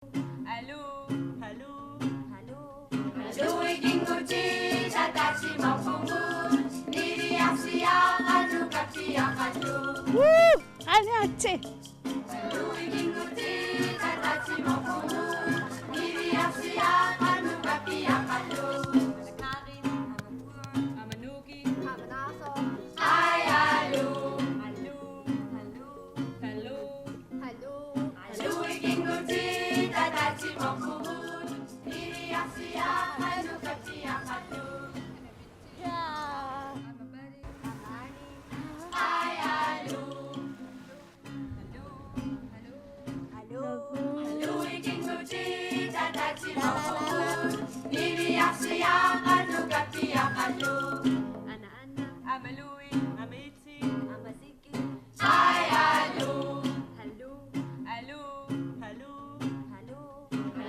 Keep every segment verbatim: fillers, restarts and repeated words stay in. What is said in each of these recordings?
Aluu, aluu, aluu. Aluu, ikinngutit ataatsimorpugut, niviarsiaq qanoq kappiaqaluk. Woo! Anaatsi! Aluu, ikinngutit ataatsimorpugut, niviarsiaq qanoq kappiaqaluk. Amanuk. Amanuk. Amanaasoq. Ai, aluu. Aluu, aluu, aluu. Aluu. Aluu, ikinngutit ataatsimorpugut, niviarsiaq qanoq kappiaqaluk. Jaa. Ai, aluu. Aluu, ikinngutit ataatsimorpugut, niviarsiaq qanoq kappiaqaluk. Ana, ana. Amalui, amitsi, amasiki. Ai, aluu. Aluu, aluu, aluu. Aluu.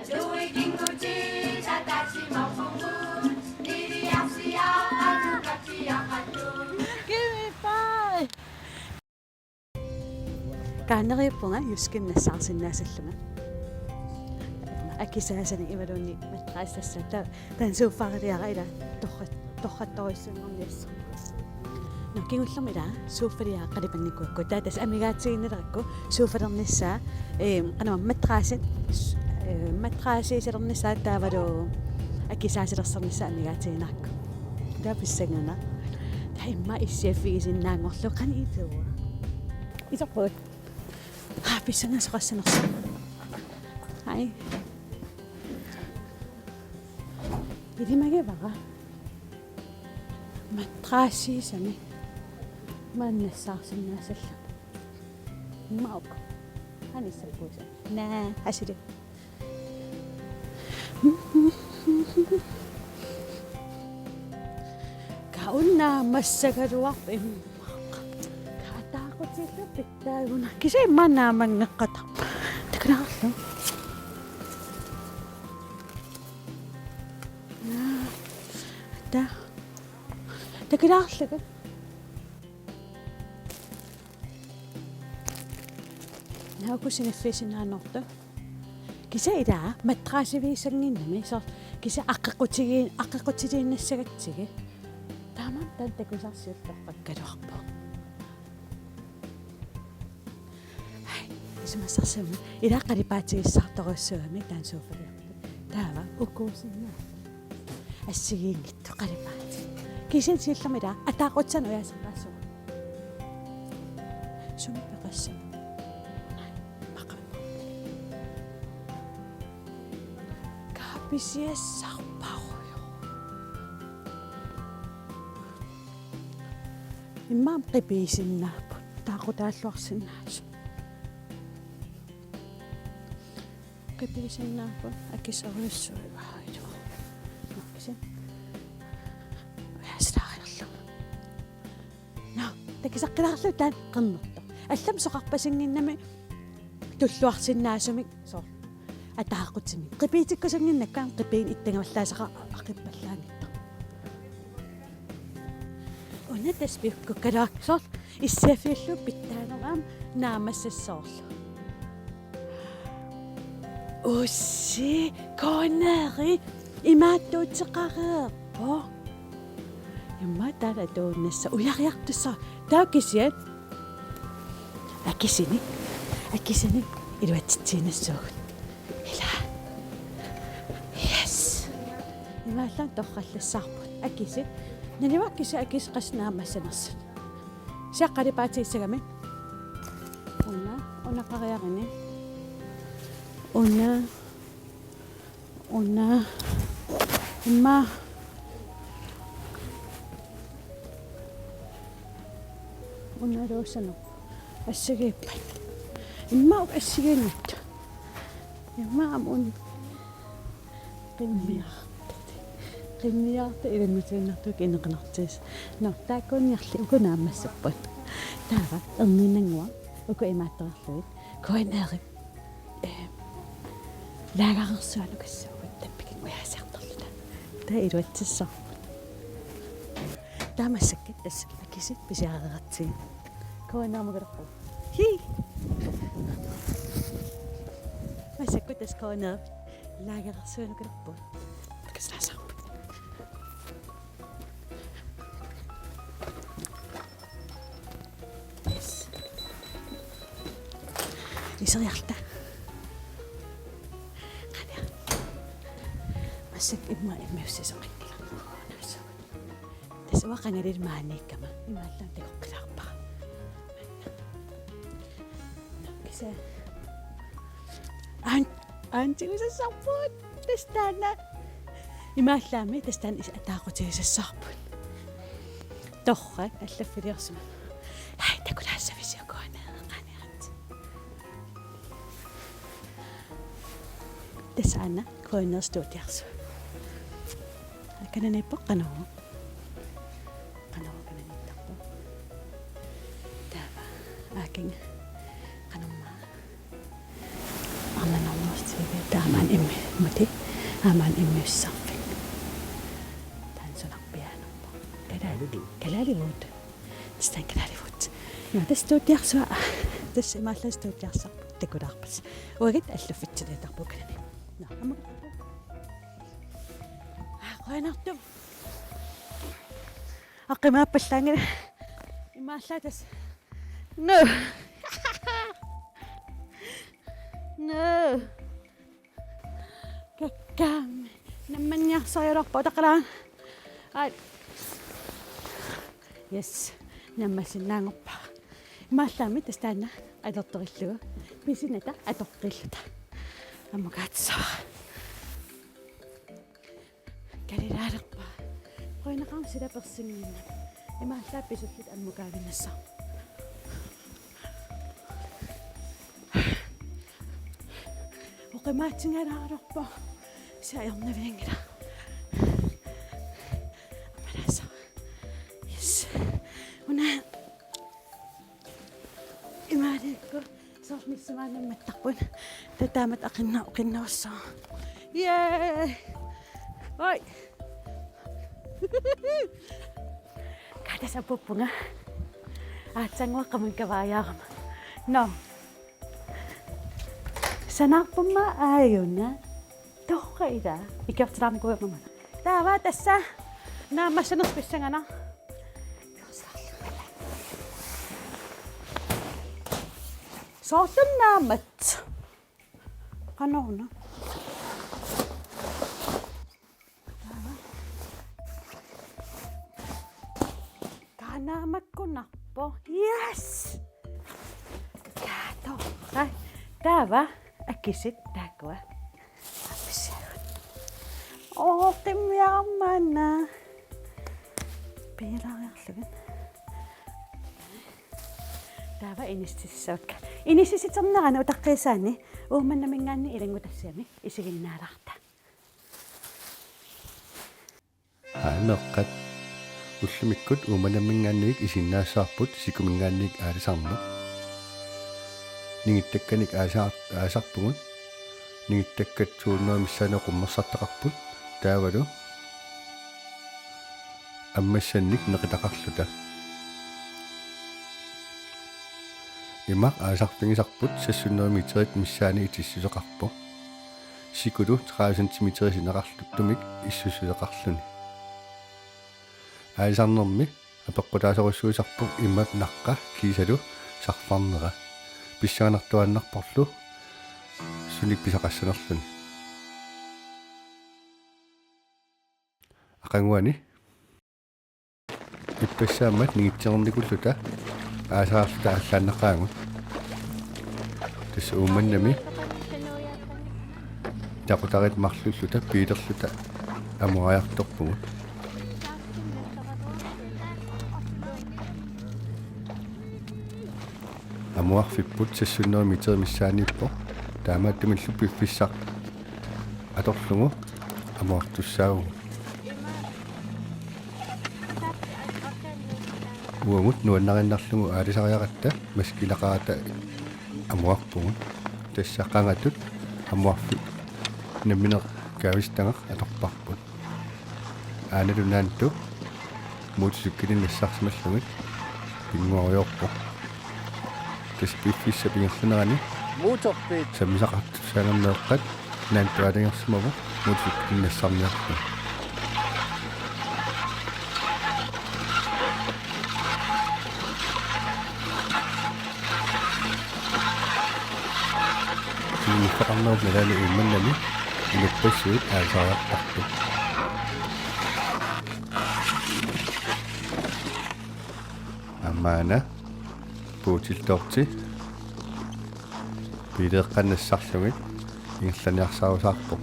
Aluu, ikinngutit ataatsimorpugut, niviarsiaq qanoq kappiaqaluk. Give me five. Kaanneriuppunga JYSKimi nassaarsinnaasallunga. Akisaasanik imaluunniit matrassi tassa ta-, taanna sofaariliara ila torrat-, torrattorujussuanngorniassaaq. Nå, kingullermi ila sofaliara qalipannikuugakku. Taava tassa amigaatigiinnarakku sofalernissaa, ee, qanamma matrassi, ee, matrassi salernissaa taavalu akisaasalersornissaa amigaatigiinnarakku. Taava pissanganaq. Taava immaqa issiaffigisinnaanngorlugu qanoq iliorput. Isorput. Aa, pissangasoqassanersoq. Ai. Ilimagivara. Matrassiisami. Maanna nassaarsinnaasallunga. Mauk. Anissappuusa. Naa, asili. Kaunna massagaluarput immaqa. Kaataaqutilluppi taaguna. Kisianni immaqa naamanngeqqatarpoq. Takulaarlu. Ata. Takulaarlugu. Naak uku siniffiisinnaanertut. Kisianni ila matrassiviusannginnami soorlu kisianni aqqeqqutigi-, aqqeqqutiliinnassagatsigit. Taamaammat taanna takusarsiullerpakkaluarpoq. Ai, isumassarsiorama. Ila qalipaatigissaartorujussuugami taanna sofaliartoq. Taava ukuusinnaa. Assigiinngitsoq qalipaatit. Kisianni siullermik ila ataaqutsinnut ujaaseqqaassuugut. Sumi peqassava? Maqalu. Kaapisiassarparujoq. Immaqa qipiisinnaapput, taaqutaalluarsinnaasut. Qipiisinnaapput akisorujussuuvoq. Kisianni. Ujaasilaariarlugu. Nå, takisaqqilaarlugu taanna qernertoq. Allamik soqarpasinnginnami tulluarsinnaasumik soorlu. Ataaqutinik. Qipiitikkusannginnakku aamma qipiinik ittagavallaasaqaaq aqippallaanngitsoq. Una tassa piukkukkaluarpoq soorlu issiaffiullugu pitsaaneq aamma naammassissoorlu. Ussi, K N R-i imaattuuteqareerpoq. Immaqa taanna tuunnassa ujariartussaq. Taava kisianni. Akisinik. Akisinik iluatsitsiinnassuugut. Ila. Yes. Imaallaat torrallassaarput. Akisit. Naniva kisianni akisit qassit naammassanersut. Kisianni qalipaatigissagamik. Una, una qariarini. Una, una, immaqa. Una luussanoq. Assigiippat. Immaqa assigiinngitsoq. Immaqa aamma una. Qimmiartut. Qimmiartut ilanngutiinnartut inequnartigisut. Nå, taakkuunniarli uku naammassapput. Taava erniinnannguaq uku imaattoreerlugit. K N R-ip, eh, laagerersuanukassuugut tappikit ujaasiartorluta. Taava iluatsissaaq. Taava massakkut tassa akisit pisiareeratsigit. K N R-mut kalerpoq. Hii. Massakkut Tassa corner. Laagersuunukalerpoq. Takassaasarput. Yes. Iseriarluta. Qania. Massakkut immaqa immiussisoqanngilaq. Tassa uanga qangali maaniikkama. Imaallaat takoqqilaarpara. Kisa. Aan-, aantigusassarput. Tassa taanna. Imaallaammi tassa taanna is-, ataaqutigisassarput. Torrak allaffiliorsimavoq. Ai, takulaassavisi uku aana qaniat. Tassa aana corner studiarsuaq. Kananiippoq qanoq. Qanoq kananiittarpoq. Taava. Aakinga. Qanormaa. Arnanarnersiiviit taamaani immi-, mati. Aamma immiussisarfik. Taanna sunarpiaanerpoq. Kalaallit. Kalaallit. Kalaallit. Tassa taanna kalaallit. Nå, tassa studiarsuaq. Tassa imaallaat studiarsarput. Takulaarpasi. Uagut allaffitsiliitarpugut kanani. Nå, aamma. Aa, qujanartumik. Aqqimaappallaanngilaq. Imaallaat tassa. Nå. Nå. Kakkaammi. Nammanniarsariulerpoq utaqqilaarlunga. Ai. Yes. Nammassinnaanngorpara. Imaallaammi tassa taanna atortorillugu. Pisinata atoqqilluta. Ammukaatsissavara. Kalilaalerpara. Qujanaqaaq silapersinnginnami. Imaallaat pisulluta ammukaaginnassaaq. Oqimaatsingaalaarpoq. Siajarnavianngila. Amalaasa. Yes. Una. Imaaliikku. Soorlu missaani mattarput. Tassa taamatut aqinna-, oqinnerussaaq. Yay! Oi! Katasapuppunga. Aatsaannguaqqamut kavaajaarama. Nå. Sanaarpummi aajuna. Torrak ila. Ikiortilaarnikuugama. Taava tassa. Naammassanerpissangana. Soorlu naammat. Qanoruna. Taanna makkunarpoq. Yes! Kaato. Ai, taava akisit taakkua. Apissagut. Oo, qimmiarmana. Piilaariarlugit. Taava inississavakka. Inissisiternerani utaqqiisaani Uummannaminngaanniit ilanngutassiami isiginnaalaarta. Aa, meeqqat. Ullumikkut Uummannaminngaanniit isiginnaassavarput Sikuminngaanniit aalisarneq. Ningittakkanik aalisar-, aalisarpugut. Ningittakkat to hundrede missaanni qummersartaqarput. Taavalu ammassannik neqitaqarluta. Imaq aalisarfigisarput seks hundrede meterit missaanni itissuseqarpoq. Sikulu tredive centimeterit sinneqarluttumik issussuseqarluni. Aalisarnermi apeqqutaasorujussuusarpoq imaq naqqa kiisalu sarfarnera. Pissanganartuaannarporlu sunik pisaqassanerluni. Aqaguani. Ippassaammat ningitsinnikulluta aalisarluta aallaannaqaagut. Tassa Uummannami taqutarit marluulluta piilerluta amuariartorpugut. Amuarfipput seks hundrede meter missaaniippoq. Taamaattumillu piffissaq atorlugu amuartussaavugut. Uagut nuannariinnarlugu aalisariaqaratta maskilaqarata amuarpugut. Tassa qangatut amuarfik nammineq kaavissutagaq atorparput. Aanalu naantu motorcykelinik nassarsimallugit pinnguariarpoq. Tassa piffissap ingerlanerani Motorfeed. Sammisaqartut saanermeeqqat naantuaalagersimavoq motorfeed nassarniarlugu. Inuuffeqarnerup nalaani Uummannami inuppassuit aalisariartarput. Aamma una Puutiltoorti biileeqqat nassarlugit ingerlaniarsaarusaarpoq.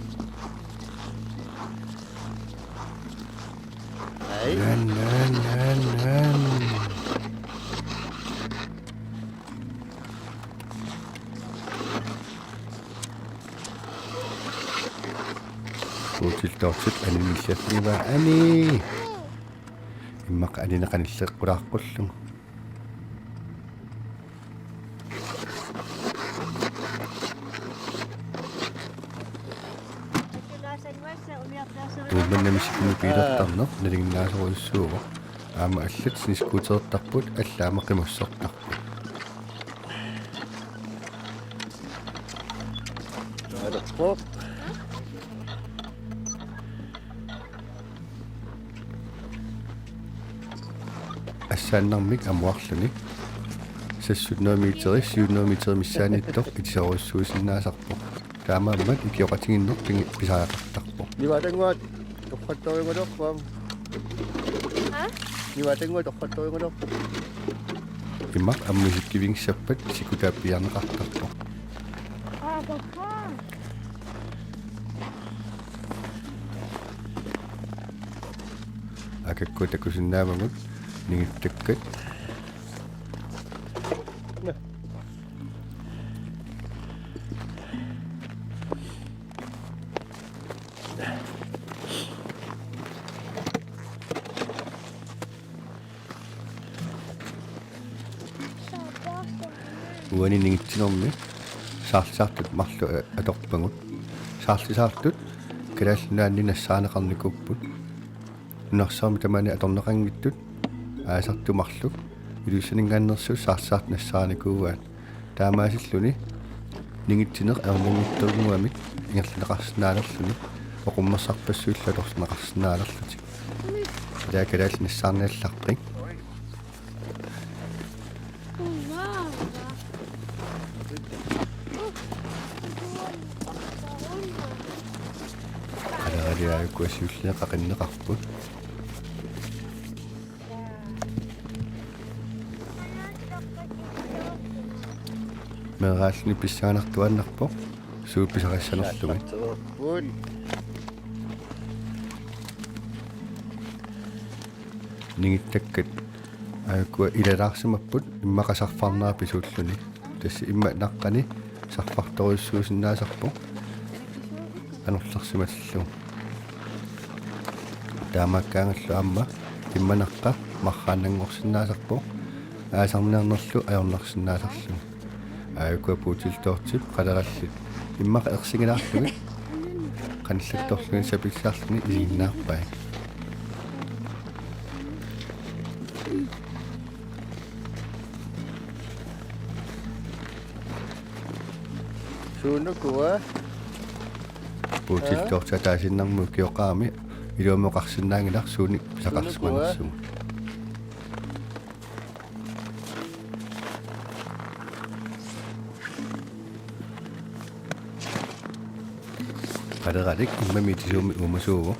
Hej. Nan, nan, nan, nan. Puutiltoortip anini illerfigivaat, ani. Immaqa anini qanilleqqulaaqqullugu. Uummannami sikumi biilertarneq nalinginnaasorujussuuvoq. Aamma allat snescootertarput, allat aamma qimussertarput. Alerpoq. Assaannarmik amuarluni seks hundrede meter, syv hundrede meter missaaniittoq itiserujussuusinnaasarpoq. Taamaammat ikioqatigiinneq pigi-, pisariaqartarpoq. Nivaatannguaq torrattorujugaluarput. Ha? Nivaatannguaq torrattorujugaluarput. Imaq ammusikkivigisappat sikutaappiarneqartarpoq. Aa, torraa. Akakkua takusinnaavagut ningittakkat. Uani ningitsinermi saarlisaartut marluk atorpagut. Saarlisaartut Kalaallit Nunaanni nassaarineqarnikuupput. Nunarsuarmi tamaani atorneqanngitsut aasartut marluk Ilulissaninngaanneersut saarlisaartut nassaarinikuuaat. Taamaasilluni ningitsineq ajornanngitsunnguamik ingerlanneqarsinnaalerluni oqummersarpassuillu atorneqarsinnaalerlutik. Ilaa kalaallit nassaarniallaqqik. Qalerali aajuku siulliit qaqinneqarput. Meeraalluni pissanganartuaannarpoq suut pisarissanerlugit. Ningittakkat aajuku ilalaarsimapput immaqa sarfarnera pisuulluni. Tassa imma naqqani sarfartorujussuusinnaasarpoq anorlersimatillugu. Taamaakkaangallu aamma imma naqqa marraannanngorsinnaasarpoq aasarniarnerlu ajornarsinnaasarlugu. Aajuku Puutiltoortip qalerallit immaqa ersigilaarlugit qanillattorlugit sapitsiarluni isiginnaarpai. Suunukua? Puutiltoortip ataasiinnarmik ukioqarami iluamik oqarsinnaanngilaq suunik pisaqarsimanersugut. Qaleralik immami itisuumik uumasuuvoq.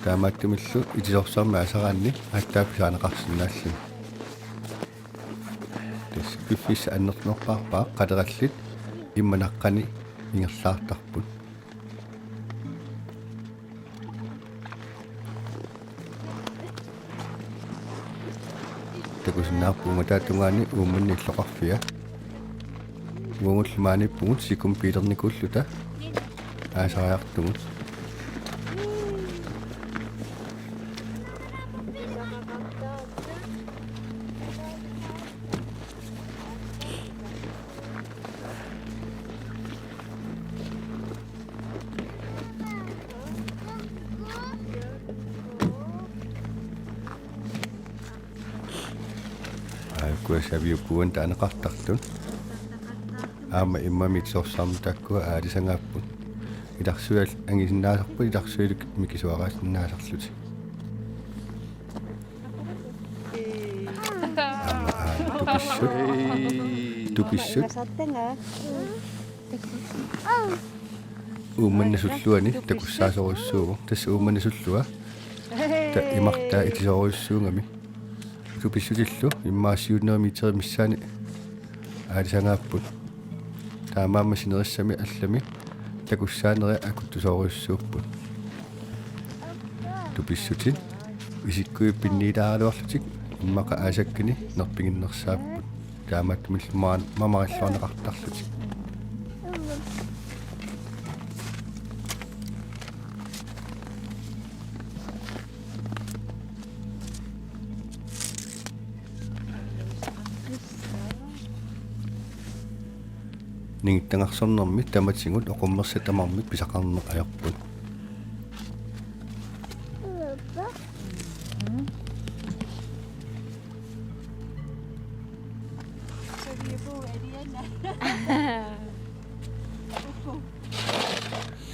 Taamaattumillu itisorsarmi aasaraanni aatsaat pisaaneqarsinnaalluni. Tassa piffissaq annertunerpaarpaaq qalerallit imma naqqani ingerlaartarput. Takusinnaavarput uunga taava tungaani Uummannap illoqarfia. Uagullu maaniippugut sikumi biilernikuulluta aasariartugut. Aajuku saviup puuani taaneqartartut. Aamma immami itisorsarami taakkua aalisagaapput. Ilarsuit angisinnaasarput, ilarsuillu mikisuaraasinnaasarlutik. Aamma aana tupissut. Tupissut. Uummannap sulluani takussaasorujussuuvoq. Tassa uummannap sullua. Taava imartaa itisorujussuugami. Tupissutillu immaqa siunnermi iterit missaani aalisagaapput. Taamaammat sinerissami allami takussaanerit akuttusoorujussuupput. Tupissutit isikkuit pinniilaaraluarlutik immaqa aasakkani nerpiginnersaapput. Taamaattumillu maan mamarilluarneqartarlutik. Ningittagarsornermi tamatigut oqummersat tamarmik pisaqarneq ajorput.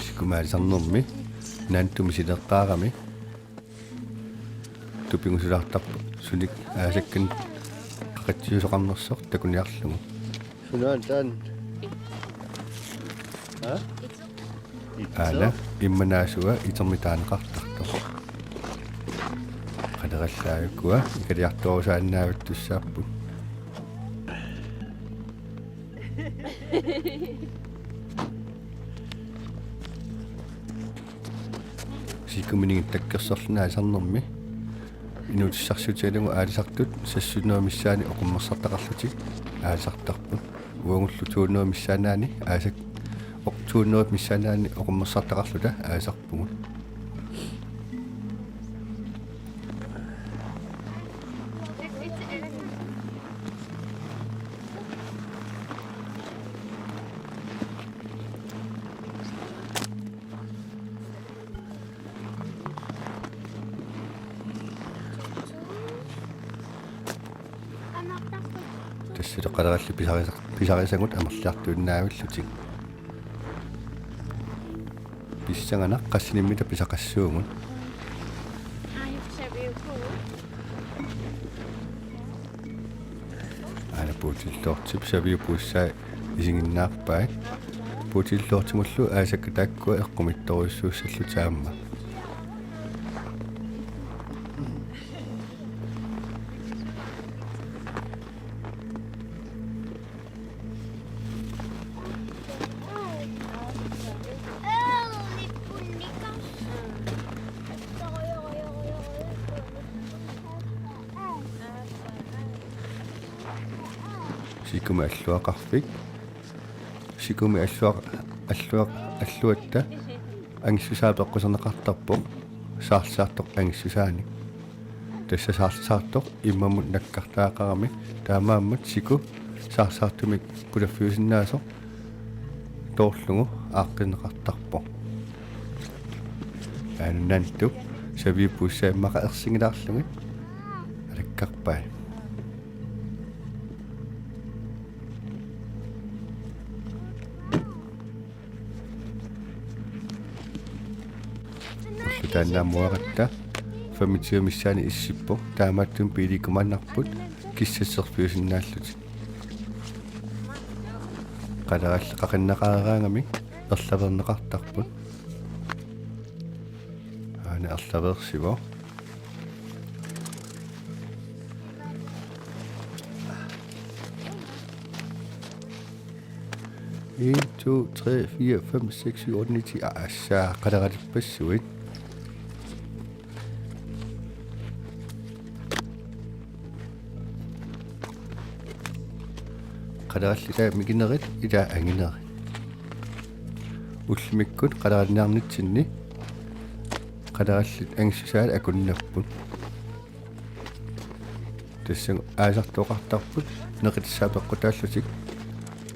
Sikumik aalisarnermi Nantumik sileqqaarami tupigusulaartarpoq sunik aasakkani qaqatsiusoqarnersoq takuniarlugu. Sunaana taanna? Ha? Aana immanaasua itermik taaneqartartoq. Qalerallit ukua ikaliartuarusaannaavittussaapput. Sikumik ningittakkersorluni aalisarnermi inuutissarsiutigalugu aalisartut seks hundrede missaani oqummersartaqarlutik aalisartarput. Uagullu to hundrede missaannaani aasak-, oq-, to hundrede missaannaani oqummersartaqarluta aalisarpugut. Tassa qalerallit pisarisa-, pisarisagut amerliartuinnaavillutik. Pissanganaq qassinik mita pisaqassuugut. Aana puutilluartip saviup puussai isiginnaarpai. Puutilluartimullu aasakkat taakkua eqqumiittorujussuussallutik aamma. Sikumik alluaqarfik. Sikumik alluaq-, alluaq-, alluatta angissusaa peqquserneqartarpoq saarlasaartoq angissusaanik. Tassa saarlasaartoq immamut nakkartariaqarami, taamaammat siku saarlasaartumik pulaffiusinnaasoq toorlugu aaqqinneqartarpoq. Aana Nantup saviup puussai immaqa ersigilaarlugit alakkarpai. Ulloq taanna amuaratta femogtyve missaani issippoq, taamaattumik biiliikkumaannarput kissat serfiusinnaallutik. Qalerallit qaqinnaqareeraangamik erlaveerneqartarput. Aana erlaveersivoq. En, to, tre, fire, fem, seks, syv, otte, ni, ti. Aa, tassa qaleralippassuit. Qalerallit mikinerit ila anginerit. Ullumikkut qaleraliinnarnitsinni qalerallit angissusaat akunnapput. Tassa aalisartut oqartarput neqitassaat peqqutaallutik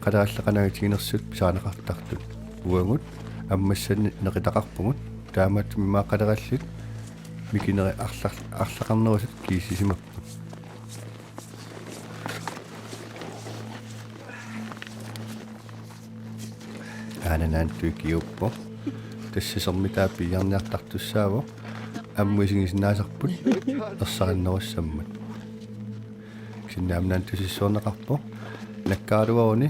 qalerallit qanoq itiginersut pisarineqartartut. Uagut ammassannik neqitaqarpugut, taamaattumik immaqa qalerallit mikinerit arlar-, arlaqarnerusut kiisisimapput. Aana naanatut ikiuuppoq. Tassa sermitaa piiarniartartussaavoq. Ammut isigisinnaasarput ersarinnerussammat. Kisianni aamma naanatut tusissuarneqarpoq. Nakkaaraluaruni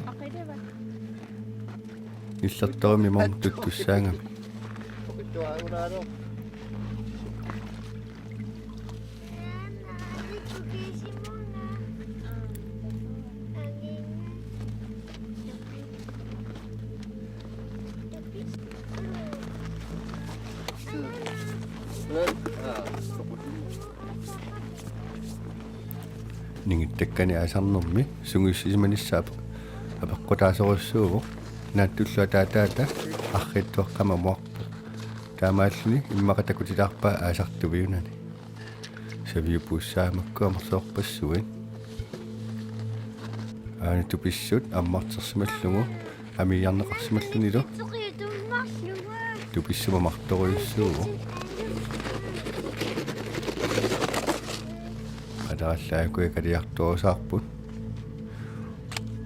nillertorummi maani tuttussaagami. Ningittakkani aasarnermi sungiussisimanissaa apeqqutaasorujussuuvoq. Naattullu ataataata arriitsuaqqamik amuarpoq. Taamaalluni immaqa takutilaarpaa aasaq tupiunani. Saviup puussaa makku amerlasoorpassuit. Aana tupissut ammartersimallugu amiiarneqarsimallunilu tupissut mamartorujussuuvoq. Qalerallit aajuku ikaliartuusaarput.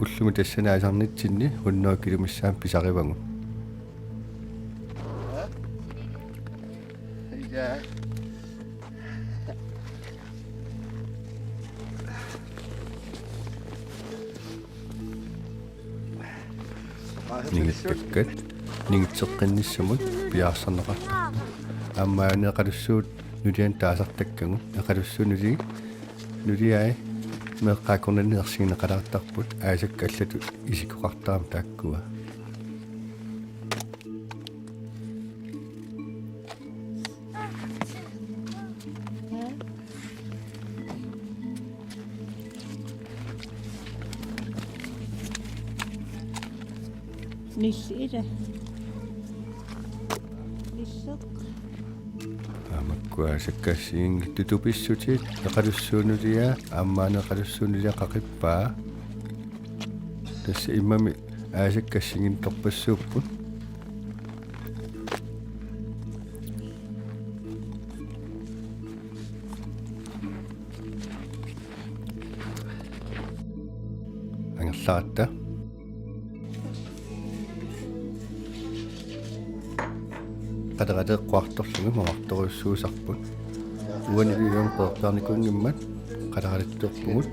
Ullumi tassani aasarnitsinni hunnorujumissaat pisarivagut. Ningittakkat ningitseqqinnissamut piareersarneqartarput. Aamma aana eqalussuup nulianut taasartakkagut. Eqalussuup nuli-, nuliai meeqqat akornanni ersigineqalaartarput, aasakka allatut isikkoqartaramik taakkua. Nil-, ila. Nilleq. Aamma makku aasakka assigiinngitsut tupissutit, eqalussuup nulia, aamma aana eqalussuup nulia qaqippaa. Tassa immami aasakka assigiinngitsorpassuupput. Angerlaratta. Qalerallit quartorlugit mamartorujussuusarput. Uani uani qeqertaarnikuunngimmat qaleralittorpugut.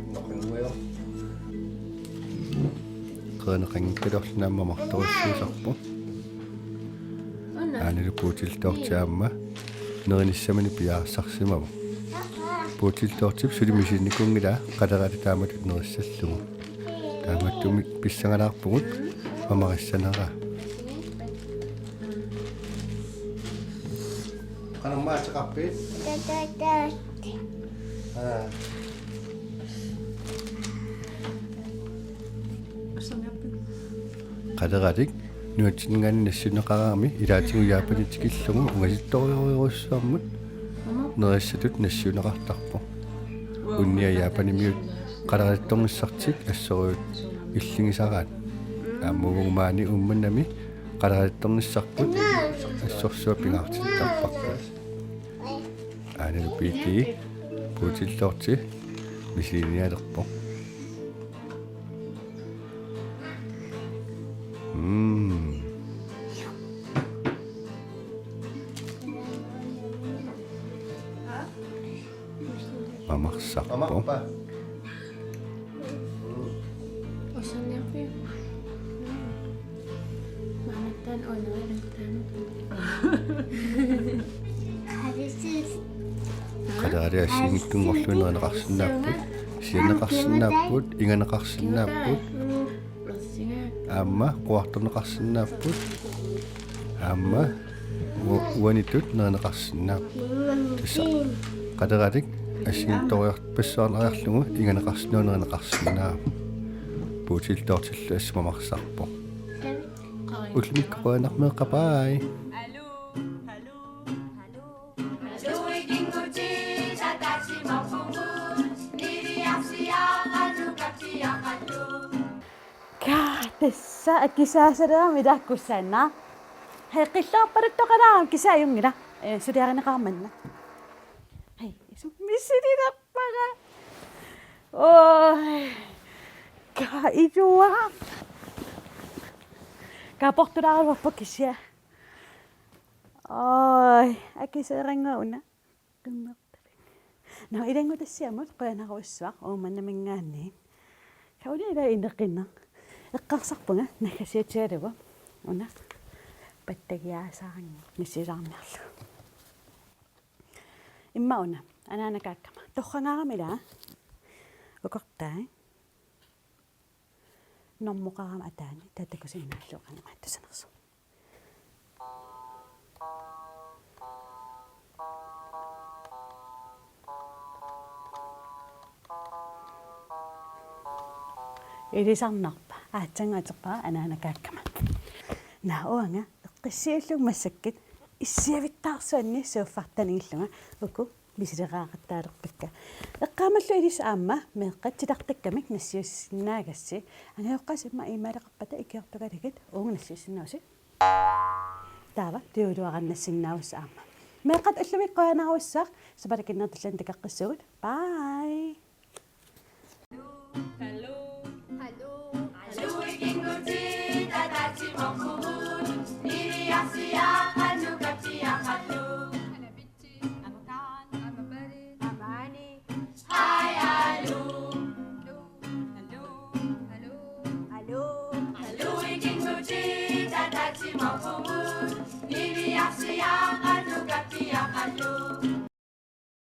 Qerineqanngikkaluarluni aamma mamartorujussuusarput. Aanalu Puutiltoortip aamma nerinissamani piareersarsimavoq. Puutiltoortip suli misilinnikuunngilaa qalerallit taamatut nerissallugu. Taamaattumik pissangalaarpugut mamarissaneraa. Qanormaa ateqarpit? Aa. Qaleralik nunatsinninngaanniit nassiunneqaraangamik ilaatigut Jaapani tikillugu ungasittorujorujussuarmut nerissatut nassiunneqartarpoq. Unnia Jaapanimiut qaleralittornissartik assorujuk illigisaraat. Aamma uagut maani Uummannami qaleralittornissarput assorsuaq pingaartittarparput. Aanalu P T Puutiltoortip misilinialerpoq. Mm. Mamarsarpoq. Mamarpa. Usanniarpi. Mamattan onuanattan. Qalerallit assigiinngitsunngorlugit nerineqarsinnaapput, sianeqarsinnaapput, inganeqarsinnaapput, aamma quartorneqarsinnaapput, aamma u-, uanitut nerineqarsinnaapput. Tassa qaleralik assigiinngitsorpassuarniarlugu inganeqarsinnaapput, nerineqarsinnaapput. Puutiltoortillu assut mamarsarpoq. Ullumikkut qujanaq meeqqat, bye. Kaa, tassa akisaasalerami taakkussaanna. Hej, qillerpaluttoqalaarami, kisaa ajunngilaq. Eh, suliarineqarmat. Hej, isummi misililerpara. Oj. Kaa, ilua. Kaportulaaraluarpoq kisianni. Oj, akiseerannguaq una. Qimmertalik. Nå, ilanngutassiamut qujanarsuaq uummannaminngaanniit. Kauli ila ineqinaq. Eqqarsarpunga naggasiutigalugu. Una. Pattagiaasarannguaq misisarniarlugu. Immaqa una. Anaanakaakkama. Torrangaarami ila. Ukortai. Normoqarama ataani tatakkusinnaallugu qanimaatussanersoq. Ilisarnarpa, aatsaannguaq aterpara anaanakaakkama. Naa uanga, eqqissiillu massakkut issiavittaarsuanni suuffartanigillunga uku misileraaqattaalerpakka. Eqqaamallu ilissi aamma meeqqat titartakkamik nassiussinnaagassi. Angajoqqaasi immaqa e-maileqarpata ikiortugalugit uunga nassiussinnaavusi. Taava tujuuluarannassinnaavasi aamma. Meeqqat ullumi qujanarsuaq, sapaatip akunnerani tassani takoqqissuugut. Bye. Hello. Hello. Hello. Hi, Alu. Alu. Alu. Alu. Alu. Alu.